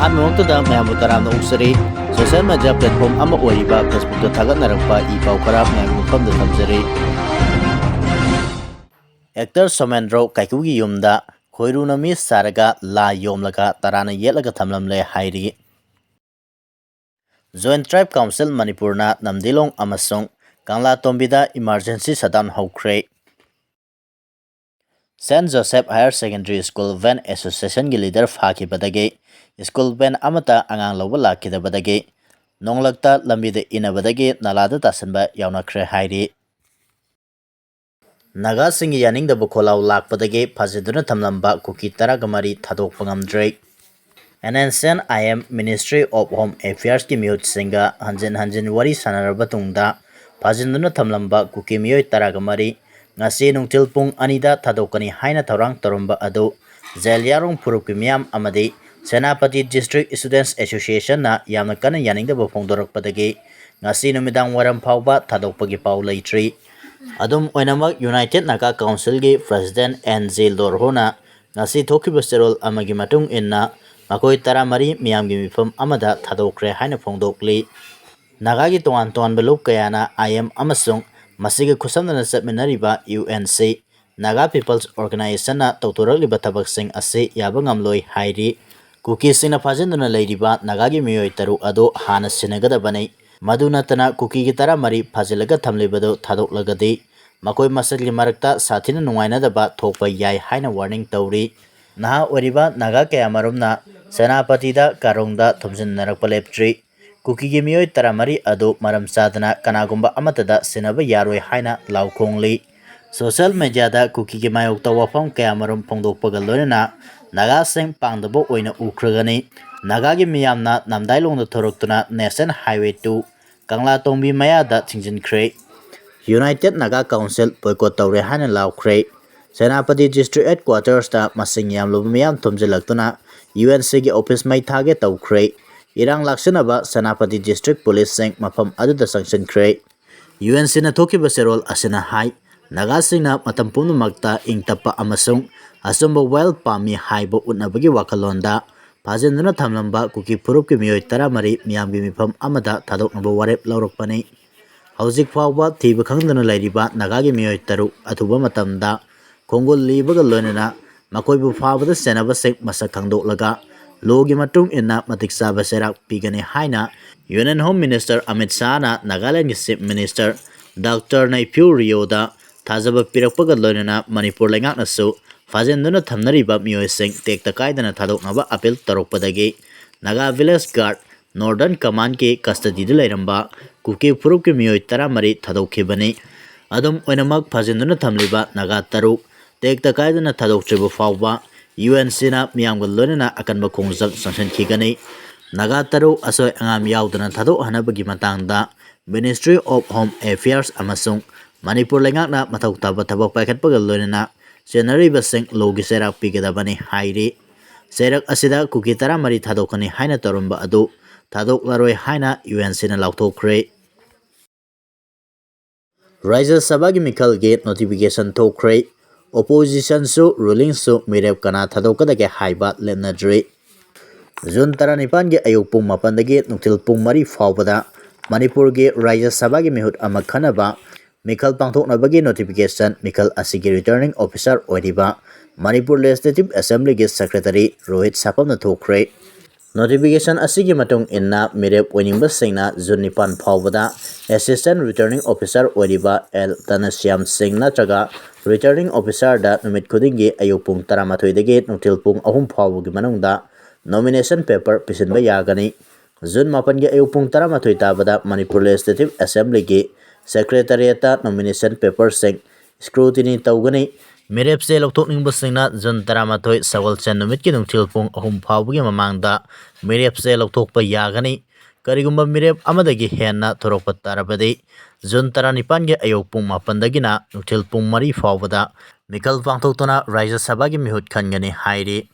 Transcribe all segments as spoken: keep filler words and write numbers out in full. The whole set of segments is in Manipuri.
ꯑꯍꯥꯟꯕꯃꯛꯇꯗ ꯃꯌꯥꯝꯕꯨ ꯇꯔꯥꯝꯅ ꯑꯣꯛꯆꯔꯤ꯫ Social media platform ꯑꯃ ꯑꯣꯏꯔꯤꯕ Facebookꯇ ꯊꯥꯒꯠꯅꯔꯛꯄ ꯏ ꯄꯥꯎ ꯈꯔ ꯃꯌꯥꯝꯒꯤ ꯃꯐꯝꯗ ꯊꯝꯖꯔꯤ꯫ Actor ꯁꯣꯃꯦꯟꯗ꯭ꯔꯣ ꯀꯥꯏꯀꯨꯒꯤ ꯌꯨꯝꯗ ꯈꯣꯏꯔꯨꯅ ꯃꯤꯁ ꯆꯥꯔꯒ ꯂꯥ ꯌꯣꯝꯂꯒ ꯇꯔꯥꯅ ꯌꯦꯠꯂꯒ ꯊꯝꯂꯝꯂꯦ ꯍꯥꯏꯔꯤ꯫ Joint Tribe Council ꯃꯅꯤꯄꯨꯔꯅ ꯅꯝꯗꯤꯂꯣꯡ ꯑꯃꯁꯨꯡ ꯀꯪꯂꯥꯇꯣꯝꯕꯤꯗ emergency shutdown ꯍꯧꯈ꯭ꯔꯦ꯫ Saint Joseph Higher Secondary School Van Associationꯒꯤ leader ꯐꯥꯈꯤꯕꯗꯒꯤ school van ꯑꯃꯠꯇ ꯑꯉꯥꯡ ꯂꯧꯕ ꯂꯥꯛꯈꯤꯗꯕꯗꯒꯤ ꯅꯣꯡꯂꯛꯇ ꯂꯝꯕꯤꯗ ꯏꯟꯅꯕꯗꯒꯤ ꯅꯂꯥꯗ ꯇꯥꯁꯟꯕ ꯌꯥꯎꯅꯈ꯭ꯔꯦ ꯍꯥꯏꯔꯤ꯫ ꯅꯥꯒꯥꯁꯤꯡꯒꯤ ꯌꯥꯅꯤꯡꯗꯕ ꯈꯣꯜꯂꯥꯎ ꯂꯥꯛꯄꯗꯒꯤ ꯐꯥꯖꯤꯟꯗꯨꯅ ꯊꯝꯂꯝꯕ ꯀꯨꯀꯤ ꯇꯔꯥꯒ ꯃꯔꯤ ꯊꯥꯗꯣꯛꯄ ꯉꯝꯗ꯭ꯔꯦ꯫ N S N I M Ministry of Home Affairsꯀꯤ ꯃꯤꯍꯨꯠꯁꯤꯡꯒ ꯍꯟꯖꯤꯟ ꯍꯟꯖꯤꯟ ꯋꯥꯔꯤ ꯁꯥꯟꯅꯔꯕ ꯇꯨꯡꯗ ꯐꯥꯖꯤꯟꯗꯨꯅ ꯊꯝꯂꯝꯕ ꯀꯨꯀꯤ ꯃꯤꯑꯣꯏ ꯇꯔꯥꯒ ꯃꯔꯤ ꯉꯁꯤ ꯅꯨꯡꯊꯤꯜ ꯄꯨꯡ ꯑꯅꯤꯗ ꯊꯥꯗꯣꯛꯀꯅꯤ ꯍꯥꯏꯅ ꯊꯧꯔꯥꯡ ꯇꯧꯔꯝꯕ ꯑꯗꯨ ꯖꯦꯂꯤꯌꯥꯡꯔꯣꯡ ꯐꯨꯔꯨꯞꯀꯤ ꯃꯤꯌꯥꯝ ꯑꯃꯗꯤ ꯁꯦꯅꯥꯄꯇꯤ District Students Associationꯅ ꯌꯥꯝꯅ ꯀꯟꯅ ꯌꯥꯅꯤꯡꯗꯕ ꯐꯣꯡꯗꯣꯔꯛꯄꯗꯒꯤ ꯉꯁꯤ ꯅꯨꯃꯤꯗꯥꯡ ꯋꯥꯏꯔꯝ ꯐꯥꯎꯕ ꯊꯥꯗꯣꯛꯄꯒꯤ ꯄꯥꯎ ꯂꯩꯇ꯭ꯔꯤ꯫ ꯑꯗꯨꯝ ꯑꯣꯏꯅꯃꯛ, United Naga Councilꯒꯤ President N J ꯂꯣꯔꯍꯣꯅ ꯉꯁꯤ ꯊꯣꯛꯈꯤꯕ ꯆꯦꯔꯣꯜ ꯑꯃꯒꯤ ꯃꯇꯨꯡ ꯏꯟꯅ ꯃꯈꯣꯏ ꯇꯔꯥꯃꯔꯤ ꯃꯤꯌꯥꯝꯒꯤ ꯃꯤꯐꯝ ꯑꯃꯗ ꯊꯥꯗꯣꯛꯈ꯭ꯔꯦ ꯍꯥꯏꯅ ꯐꯣꯡꯗꯣꯛꯂꯤ꯫ ꯅꯥꯒꯥꯒꯤ ꯇꯣꯉꯥꯟ ꯇꯣꯉꯥꯟꯕ ꯂꯨꯞ ꯀꯌꯥꯅ I M ꯑꯃꯁꯨꯡ ꯃꯁꯤꯒ ꯈꯨꯠꯁꯝꯅꯅ ꯆꯠꯃꯤꯟꯅꯔꯤꯕ U N C, Naga People's Organizationꯅ ꯇꯧꯊꯣꯔꯛꯂꯤꯕ ꯊꯕꯛꯁꯤꯡ ꯑꯁꯤ ꯌꯥꯕ ꯉꯝꯂꯣꯏ ꯍꯥꯏꯔꯤ꯫ ꯀꯨꯀꯤꯁꯤꯡꯅ ꯐꯥꯖꯤꯟꯗꯨꯅ ꯂꯩꯔꯤꯕ ꯅꯥꯒꯥꯒꯤ ꯃꯤꯑꯣꯏ ꯇꯔꯨꯛ ꯑꯗꯨ ꯍꯥꯟꯅ ꯁꯤꯟꯅꯒꯗꯕꯅꯤ꯫ ꯃꯗꯨ ꯅꯠꯇꯅ ꯀꯨꯀꯤꯒꯤ ꯇꯔꯥꯃꯔꯤ ꯐꯥꯖꯤꯜꯂꯒ ꯊꯝꯂꯤꯕꯗꯨ ꯊꯥꯗꯣꯛꯂꯒꯗꯤ ꯃꯈꯣꯏ ꯃꯁꯦꯜꯒꯤ ꯃꯔꯛꯇ ꯁꯥꯊꯤꯅ ꯅꯨꯡꯉꯥꯏꯅꯗꯕ ꯊꯣꯛꯄ ꯌꯥꯏ ꯍꯥꯏꯅ warning ꯇꯧꯔꯤ꯫ ꯅꯍꯥ ꯑꯣꯏꯔꯤꯕ ꯅꯥꯒꯥ ꯀꯌꯥꯃꯔꯨꯝꯅ ꯁꯦꯅꯥꯄꯇꯤꯗ ꯀꯥꯔꯣꯡꯗ ꯊꯣꯝꯖꯤꯟꯅꯔꯛꯄ ꯂꯦꯞꯇ꯭ꯔꯤ꯫ ꯀꯨꯀꯤꯒꯤ ꯃꯤꯑꯣꯏ ꯇꯔꯥꯃꯔꯤ ꯑꯗꯨ ꯃꯔꯝ ꯆꯥꯗꯅ ꯀꯅꯥꯒꯨꯝꯕ ꯑꯃꯠꯇꯗ ꯁꯤꯟꯅꯕ ꯌꯥꯔꯣꯏ ꯍꯥꯏꯅ ꯂꯥꯎ ꯈꯣꯡꯂꯤ꯫ Social mediaꯗ ꯀꯨꯀꯤꯒꯤ ꯃꯥꯌꯣꯛꯇ ꯋꯥꯐꯝ ꯀꯌꯥꯃꯔꯨꯝ ꯐꯣꯡꯗꯣꯛꯄꯒ ꯂꯣꯏꯅꯅ ꯅꯥꯒꯥꯁꯤꯡ ꯄꯥꯡꯗꯕ ꯑꯣꯏꯅ ꯎꯈ꯭ꯔꯒꯅꯤ꯫ ꯅꯥꯒꯥꯒꯤ ꯃꯤꯌꯥꯝꯅ ꯅꯝꯗꯥꯏꯂꯣꯡꯗ ꯊꯣꯔꯛꯇꯨꯅ National Highway two ꯀꯪꯂꯥꯇꯣꯡꯕꯤ ꯃꯌꯥꯗ ꯊꯤꯡꯖꯤꯟꯈ꯭ꯔꯦ꯫ United Naga Council boycott ꯇꯧꯔꯦ ꯍꯥꯏꯅ ꯂꯥꯎꯈ꯭ꯔꯦ꯫ ꯁꯦꯅꯥꯄꯇꯤ District Headquartersꯇ ꯃꯁꯤꯡ ꯌꯥꯝꯂꯕ ꯃꯤꯌꯥꯝ ꯊꯣꯝꯖꯤꯜꯂꯛꯇꯨꯅ U N Cꯒꯤ office ꯃꯩ ꯊꯥꯒꯦ ꯇꯧꯈ꯭ꯔꯦ꯫ ꯏꯔꯥꯡ ꯂꯥꯛꯁꯤꯟꯅꯕ ꯁꯦꯅꯥꯄꯇꯤ District Policeꯁꯤꯡ ꯃꯐꯝ ꯑꯗꯨꯗ ꯆꯪꯁꯤꯟꯈ꯭ꯔꯦ꯫ U N Cꯅ ꯊꯣꯛꯈꯤꯕ ꯆꯦꯔꯣꯜ ꯑꯁꯤꯅ ꯍꯥꯏ, ꯅꯥꯒꯥꯁꯤꯡꯅ ꯃꯇꯝ ꯄꯨꯝꯅꯃꯛꯇ ꯏꯪ ꯇꯞꯄ ꯑꯃꯁꯨꯡ ꯑꯆꯨꯝꯕ ꯋꯥꯌꯦꯜ ꯄꯥꯝꯃꯤ ꯍꯥꯏꯕ ꯎꯠꯅꯕꯒꯤ ꯋꯥꯈꯜꯂꯣꯟꯗ ꯐꯥꯖꯤꯟꯗꯨꯅ ꯊꯝꯂꯝꯕ ꯀꯨꯀꯤ ꯐꯨꯔꯨꯞꯀꯤ ꯃꯤꯑꯣꯏ ꯇꯔꯥꯃꯔꯤ ꯃꯤꯌꯥꯝꯒꯤ ꯃꯤꯐꯝ ꯑꯃꯗ ꯊꯥꯗꯣꯛꯅꯕ ꯋꯥꯔꯦꯞ ꯂꯧꯔꯛꯄꯅꯤ꯫ ꯍꯧꯖꯤꯛ ꯐꯥꯎꯕ ꯊꯤꯕ ꯈꯪꯗꯅ ꯂꯩꯔꯤꯕ ꯅꯥꯒꯥꯒꯤ ꯃꯤꯑꯣꯏ ꯇꯔꯨꯛ ꯑꯊꯨꯕ ꯃꯇꯝꯗ ꯈꯣꯡꯒꯨꯜ ꯂꯤꯕꯒ ꯂꯣꯏꯅꯅ ꯃꯈꯣꯏꯕꯨ ꯐꯥꯕꯗ ꯁꯦꯟꯅꯕꯁꯤꯡ ꯃꯁꯛ ꯈꯪꯗꯣꯛꯂꯒ ꯂꯣꯒꯤ ꯃꯇꯨꯡ ꯏꯟꯅ ꯃꯇꯤꯛ ꯆꯥꯕ ꯆꯩꯔꯥꯛ ꯄꯤꯒꯅꯤ ꯍꯥꯏꯅ Union Home Minister ꯑꯃꯤꯠ ꯁꯥꯍꯅ ꯅꯥꯒꯥꯂꯦꯟꯒꯤ Chief Minister ꯗꯥꯛꯇꯔ ꯅꯩꯐꯤꯌꯨ ꯔꯤꯑꯣꯗ ꯊꯥꯖꯕ ꯄꯤꯔꯛꯄꯒ ꯂꯣꯏꯅꯅ ꯃꯅꯤꯄꯨꯔ ꯂꯩꯉꯥꯛꯅꯁꯨ ꯐꯥꯖꯤꯟꯗꯨꯅ ꯊꯝꯅꯔꯤꯕ ꯃꯤꯑꯣꯏꯁꯤꯡ ꯇꯦꯛꯇ ꯀꯥꯏꯗꯅ ꯊꯥꯗꯣꯛꯅꯕ ꯑꯥꯄꯤꯜ ꯇꯧꯔꯛꯄꯗꯒꯤ ꯅꯥꯒꯥ ꯚꯤꯂꯦꯖ ꯒꯥꯔꯗ Northern Commandꯀꯤ custody ꯗ ꯂꯩꯔꯝꯕ ꯀꯨꯀꯤ ꯐꯨꯔꯨꯞꯀꯤ ꯃꯤꯑꯣꯏ ꯇꯔꯥꯃꯔꯤ ꯊꯥꯗꯣꯛꯈꯤꯕꯅꯤ꯫ ꯑꯗꯨꯝ ꯑꯣꯏꯅꯃꯛ, ꯐꯥꯖꯤꯟꯗꯨꯅ ꯊꯝꯂꯤꯕ ꯅꯥꯒꯥ ꯇꯔꯨꯛ ꯇꯦꯛꯇ ꯀꯥꯏꯗꯅ ꯊꯥꯗꯣꯛꯇ꯭ꯔꯤꯕ ꯐꯥꯎꯕ UNCꯅ ꯃꯤꯌꯥꯝꯒ ꯂꯣꯏꯅꯅ ꯑꯀꯟꯕ ꯈꯣꯡꯖꯪ ꯆꯪꯁꯤꯟꯈꯤꯒꯅꯤ꯫ ꯅꯥꯒꯥ ꯇꯔꯨꯛ ꯑꯁꯣꯏ ꯑꯉꯥꯝ ꯌꯥꯎꯗꯅ ꯊꯥꯗꯣꯛꯍꯟꯅꯕꯒꯤ ꯃꯇꯥꯡꯗ Ministry of Home Affairs ꯑꯃꯁꯨꯡ ꯃꯅꯤꯄꯨꯔ ꯂꯩꯉꯥꯛꯅ ꯃꯊꯧ ꯇꯥꯕ ꯊꯕꯛ ꯄꯥꯏꯈꯠꯄꯒ ꯂꯣꯏꯅꯅ ꯆꯦꯟꯅꯔꯤꯕꯁꯤꯡ ꯂꯣꯒꯤ ꯆꯩꯔꯥꯛ ꯄꯤꯒꯗꯕꯅꯤ ꯍꯥꯏꯔꯤ꯫ ꯆꯩꯔꯛ ꯑꯁꯤꯗ ꯀꯨꯀꯤ ꯇꯔꯥꯃꯔꯤ ꯊꯥꯗꯣꯛꯀꯅꯤ ꯍꯥꯏꯅ ꯇꯧꯔꯝꯕ ꯑꯗꯨ ꯊꯥꯗꯣꯛꯂꯔꯣꯏ ꯍꯥꯏꯅ UNCꯅ ꯂꯥꯎꯊꯣꯛꯈ꯭ꯔꯦ꯫ ꯔꯥꯖ꯭ꯌ ꯁꯚꯥꯒꯤ ꯃꯤꯈꯜꯒꯤ notification ꯊꯣꯛꯈ꯭ꯔꯦ꯫ Oppositionꯁꯨ rulingꯁꯨ ꯃꯤꯔꯦꯞ ꯀꯅꯥ ꯊꯥꯗꯣꯛꯀꯗꯒꯦ ꯍꯥꯏꯕ ꯂꯦꯞꯅꯗ꯭ꯔꯤ꯫ ꯖꯨꯟ ꯇꯔꯥꯅꯤꯄꯥꯟꯒꯤ ꯑꯌꯨꯛ ꯄꯨꯡ ꯃꯥꯄꯟꯗꯒꯤ ꯅꯨꯡꯊꯤꯜ ꯄꯨꯡ ꯃꯔꯤ ꯐꯥꯎꯕꯗ ꯃꯅꯤꯄꯨꯔꯒꯤ ꯔꯥꯖ꯭ꯌ ꯁꯚꯥꯒꯤ ꯃꯤꯍꯨꯠ ꯑꯃ ꯈꯟꯅꯕ ꯃꯤꯈꯜ ꯄꯥꯡꯊꯣꯛꯅꯕꯒꯤ notification ꯃꯤꯈꯜ ꯑꯁꯤꯒꯤ Returning Officer ꯑꯣꯏꯔꯤꯕ ꯃꯅꯤꯄꯨꯔ Legislative Assemblyꯒꯤ Secretary ꯔꯣꯍꯤꯠ ꯁꯥꯄꯝꯅ ꯊꯣꯛꯈ꯭ꯔꯦ꯫ Notification ꯑꯁꯤꯒꯤ ꯃꯇꯨꯡ ꯏꯟꯅ ꯃꯤꯔꯦꯞ ꯑꯣꯏꯅꯤꯡꯕꯁꯤꯡꯅ ꯖꯨꯟ ꯅꯤꯄꯥꯟ ꯐꯥꯎꯕꯗ Assistant Returning Officer ꯑꯣꯏꯔꯤꯕ ꯑꯦꯜ ꯇꯅꯁ꯭ꯌꯥꯝ ꯁꯤꯡ ꯅꯠꯇ꯭ꯔꯒ Returning Officerꯗ ꯅꯨꯃꯤꯠ ꯈꯨꯗꯤꯡꯒꯤ ꯑꯌꯨꯛ ꯄꯨꯡ ꯇꯔꯥꯃꯥꯊꯣꯏꯗꯒꯤ ꯅꯨꯡꯊꯤꯜ ꯄꯨꯡ ꯑꯍꯨꯝ ꯐꯥꯎꯕꯒꯤ ꯃꯅꯨꯡꯗ nomination paper ꯄꯤꯁꯤꯟꯕ ꯌꯥꯒꯅꯤ꯫ ꯖꯨꯟ ꯃꯥꯄꯟꯒꯤ ꯑꯌꯨꯛ ꯄꯨꯡ ꯇꯔꯥꯃꯥꯊꯣꯏ ꯇꯥꯕꯗ ꯃꯅꯤꯄꯨꯔ Legislative Assemblyꯒꯤ Secretariatꯇ nomination paperꯁꯤꯡ scrutiny ꯇꯧꯒꯅꯤ꯫ ꯃꯤꯔꯦꯞ ꯆꯦ ꯂꯧꯊꯣꯛꯅꯤꯡꯕꯁꯤꯡꯅ ꯖꯨꯟ ꯇꯔꯥꯃꯥꯊꯣꯏ ꯁꯒꯣꯜꯁꯦꯟ ꯅꯨꯃꯤꯠꯀꯤ ꯅꯨꯡꯊꯤꯜ ꯄꯨꯡ ꯑꯍꯨꯝ ꯐꯥꯎꯕꯒꯤ ꯃꯃꯥꯡꯗ ꯃꯤꯔꯦꯞ ꯆꯦ ꯂꯧꯊꯣꯛꯄ ꯌꯥꯒꯅꯤ꯫ ꯀꯔꯤꯒꯨꯝꯕ ꯃꯤꯔꯦꯞ ꯑꯃꯗꯒꯤ ꯍꯦꯟꯅ ꯊꯣꯔꯛꯄ ꯇꯥꯔꯕꯗꯤ, ꯖꯨꯟ ꯇꯔꯥꯅꯤꯄꯥꯟꯒꯤ ꯑꯌꯨꯛ ꯄꯨꯡ ꯃꯥꯄꯟꯗꯒꯤꯅ ꯅꯨꯡꯊꯤꯜ ꯄꯨꯡ ꯃꯔꯤ ꯐꯥꯎꯕꯗ ꯃꯤꯈꯜ ꯄꯥꯡꯊꯣꯛꯇꯨꯅ ꯔꯥꯖ꯭ꯌ ꯁꯚꯥꯒꯤ ꯃꯤꯍꯨꯠ ꯈꯟꯒꯅꯤ ꯍꯥꯏꯔꯤ꯫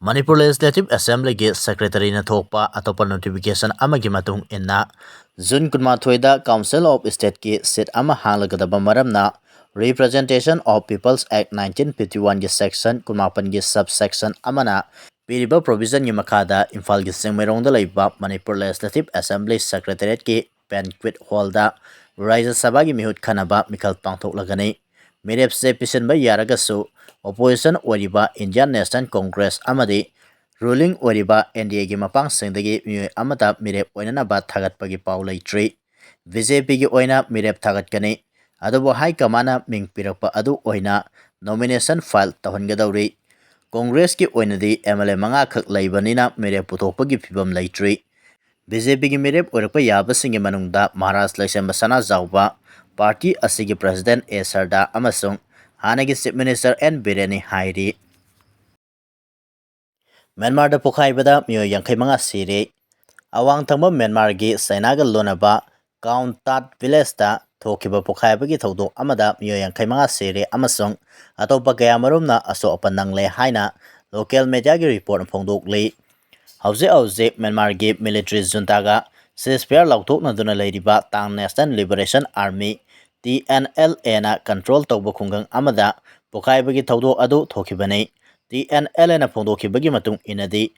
ꯃꯅꯤꯄꯨꯔ Legislative Assemblyꯒꯤ Secretaryꯅ ꯊꯣꯛꯄ ꯑꯇꯣꯞꯄ notification ꯑꯃꯒꯤ ꯃꯇꯨꯡ ꯏꯟꯅ, ꯖꯨꯟ ꯀꯨꯟꯃꯥꯊꯣꯏꯗ Council of Stateꯀꯤ seat ꯑꯃ ꯍꯥꯡꯂꯒꯗꯕ ꯃꯔꯝꯅ, Representation of People's Act nineteen fifty oneꯒꯤ section ꯀꯨꯟꯃꯥꯄꯟꯒꯤ subsection ꯑꯃꯅ ꯄꯤꯔꯤꯕ provisionꯒꯤ ꯃꯈꯥꯗ ꯏꯝꯐꯥꯜꯒꯤ ꯆꯤꯡꯃꯩꯔꯣꯡꯗ ꯂꯩꯕ ꯃꯅꯤꯄꯨꯔ Legislative Assembly Secretariatꯀꯤ banquet hallꯗ ꯔꯥꯖ꯭ꯌ ꯁꯚꯥꯒꯤ ꯃꯤꯍꯨꯠ ꯈꯟꯅꯕ ꯃꯤꯈꯜ ꯄꯥꯡꯊꯣꯛꯂꯒꯅꯤ꯫ ꯃꯤꯔꯦꯞꯁꯦ ꯄꯤꯁꯤꯟꯕ ꯌꯥꯔꯒꯁꯨ opposition ꯑꯣꯏꯔꯤꯕ Indian National Congress ꯑꯃꯗꯤ ruling ꯑꯣꯏꯔꯤꯕ NDAꯒꯤ ꯃꯄꯥꯡꯁꯤꯡꯗꯒꯤ ꯃꯤꯑꯣꯏ ꯑꯃꯠꯇ ꯃꯤꯔꯦꯞ ꯑꯣꯏꯅꯅꯕ ꯊꯥꯒꯠꯄꯒꯤ ꯄꯥꯎ ꯂꯩꯇ꯭ꯔꯤ꯫ BJPꯒꯤ ꯑꯣꯏꯅ ꯃꯤꯔꯦꯞ ꯊꯥꯒꯠꯀꯅꯤ꯫ ꯑꯗꯨꯕꯨ high commandꯅ ꯃꯤꯡ ꯄꯤꯔꯛꯄ ꯑꯗꯨ ꯑꯣꯏꯅ nomination file ꯇꯧꯍꯟꯒꯗꯧꯔꯤ꯫ Congressꯀꯤ ꯑꯣꯏꯅꯗꯤ MLA ꯃꯉꯥꯈꯛ ꯂꯩꯕꯅꯤꯅ ꯃꯤꯔꯦꯞ ꯄꯨꯊꯣꯛꯄꯒꯤ ꯐꯤꯕꯝ ꯂꯩꯇ꯭ꯔꯤ꯫ BJPꯒꯤ ꯃꯤꯔꯦꯞ ꯑꯣꯏꯔꯛꯄ ꯌꯥꯕꯁꯤꯡꯒꯤ ꯃꯅꯨꯡꯗ ꯃꯍꯥꯔꯥꯖ ꯂꯩꯁꯦꯝꯕ ꯁꯅꯥꯖꯥꯎꯕ, party ꯑꯁꯤꯒꯤ president A ꯁꯔꯗꯥ ꯑꯃꯁꯨꯡ ꯍꯥꯟꯅꯒꯤ Chief Minister N ꯕꯤꯔꯦꯟꯅꯤ ꯍꯥꯏꯔꯤ꯫ ꯃ꯭ꯌꯥꯟꯃꯥꯔꯗ ꯄꯣꯈꯥꯏꯕꯗ ꯃꯤꯑꯣꯏ ꯌꯥꯡꯈꯩ ꯃꯉꯥ ꯁꯤꯔꯦ꯫ ꯑꯋꯥꯡ ꯊꯪꯕ ꯃ꯭ꯌꯥꯟꯃꯥꯔꯒꯤ ꯆꯥꯏꯅꯥꯒ ꯂꯣꯟꯅꯕ ꯀꯥꯎꯟ ꯇꯥꯠ villageꯇ ꯊꯣꯛꯈꯤꯕ ꯄꯣꯈꯥꯏꯕꯒꯤ ꯊꯧꯗꯣꯛ ꯑꯃꯗ ꯃꯤꯑꯣꯏ ꯌꯥꯡꯈꯩ ꯃꯉꯥ ꯁꯤꯔꯦ ꯑꯃꯁꯨꯡ ꯑꯇꯣꯞꯄ ꯀꯌꯥꯃꯔꯨꯝꯅ ꯑꯁꯣꯛ ꯑꯄꯟ ꯅꯪꯂꯦ ꯍꯥꯏꯅ local mediaꯒꯤ reportꯅ ꯐꯣꯡꯗꯣꯛꯂꯤ꯫ ꯍꯧꯖꯤꯛ ꯍꯧꯖꯤꯛ ꯃ꯭ꯌꯥꯟꯃꯥꯔꯒꯤ military juntaꯒ ceasefire ꯂꯥꯎꯊꯣꯛꯅꯗꯨꯅ ꯂꯩꯔꯤꯕ Ta'ang National Liberation Army, TNLAꯅ control ꯇꯧꯕ ꯈꯨꯡꯒꯪ ꯑꯃꯗ ꯄꯣꯈꯥꯏꯕꯒꯤ ꯊꯧꯗꯣꯛ ꯑꯗꯨ ꯊꯣꯛꯈꯤꯕꯅꯤ꯫ TNLAꯅ ꯐꯣꯡꯗꯣꯛꯈꯤꯕꯒꯤ ꯃꯇꯨꯡ ꯏꯟꯅꯗꯤ,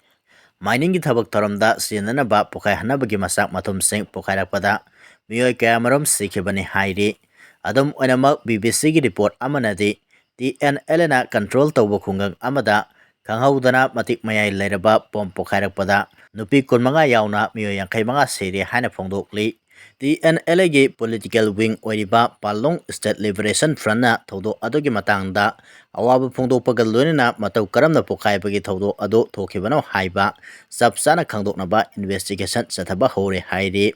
miningꯒꯤ ꯊꯕꯛ ꯊꯧꯔꯝꯗ ꯁꯤꯖꯤꯟꯅꯅꯕ ꯄꯣꯈꯥꯏꯍꯟꯅꯕꯒꯤ ꯃꯆꯥꯛ ꯃꯊꯨꯝꯁꯤꯡ ꯄꯣꯈꯥꯏꯔꯛꯄꯗ ꯃꯤꯑꯣꯏ ꯀꯌꯥꯃꯔꯨꯝ ꯁꯤꯈꯤꯕꯅꯤ ꯍꯥꯏꯔꯤ꯫ ꯑꯗꯨꯝ ꯑꯣꯏꯅꯃꯛ, BBCꯒꯤ report ꯑꯃꯅꯗꯤ TNLAꯅ control ꯇꯧꯕ ꯈꯨꯡꯒꯪ ꯑꯃꯗ ꯈꯪꯍꯧꯗꯅ ꯃꯇꯤꯛ ꯃꯌꯥꯏ ꯂꯩꯔꯕ bomb ꯄꯣꯈꯥꯏꯔꯛꯄꯗ ꯅꯨꯄꯤ ꯀꯨꯟꯃꯉꯥ ꯌꯥꯎꯅ ꯃꯤꯑꯣꯏ ꯌꯥꯡꯈꯩ ꯃꯉꯥ ꯁꯤꯔꯦ ꯍꯥꯏꯅ ꯐꯣꯡꯗꯣꯛꯂꯤ꯫ TNLAꯒꯤ political wing ꯑꯣꯏꯔꯤꯕ Pallung State Liberation Frontꯅ ꯊꯧꯗꯣꯛ ꯑꯗꯨꯒꯤ ꯃꯇꯥꯡꯗ ꯑꯋꯥꯕ ꯐꯣꯡꯗꯣꯛꯄꯒ ꯂꯣꯏꯅꯅ ꯃꯇꯧ ꯀꯔꯝꯅ ꯄꯣꯈꯥꯏꯕꯒꯤ ꯊꯧꯗꯣꯛ ꯑꯗꯨ ꯊꯣꯛꯈꯤꯕꯅꯣ ꯍꯥꯏꯕ ꯆꯞ ꯆꯥꯅ ꯈꯪꯗꯣꯛꯅꯕ investigation ꯆꯠꯊꯕ ꯍꯧꯔꯦ ꯍꯥꯏꯔꯤ꯫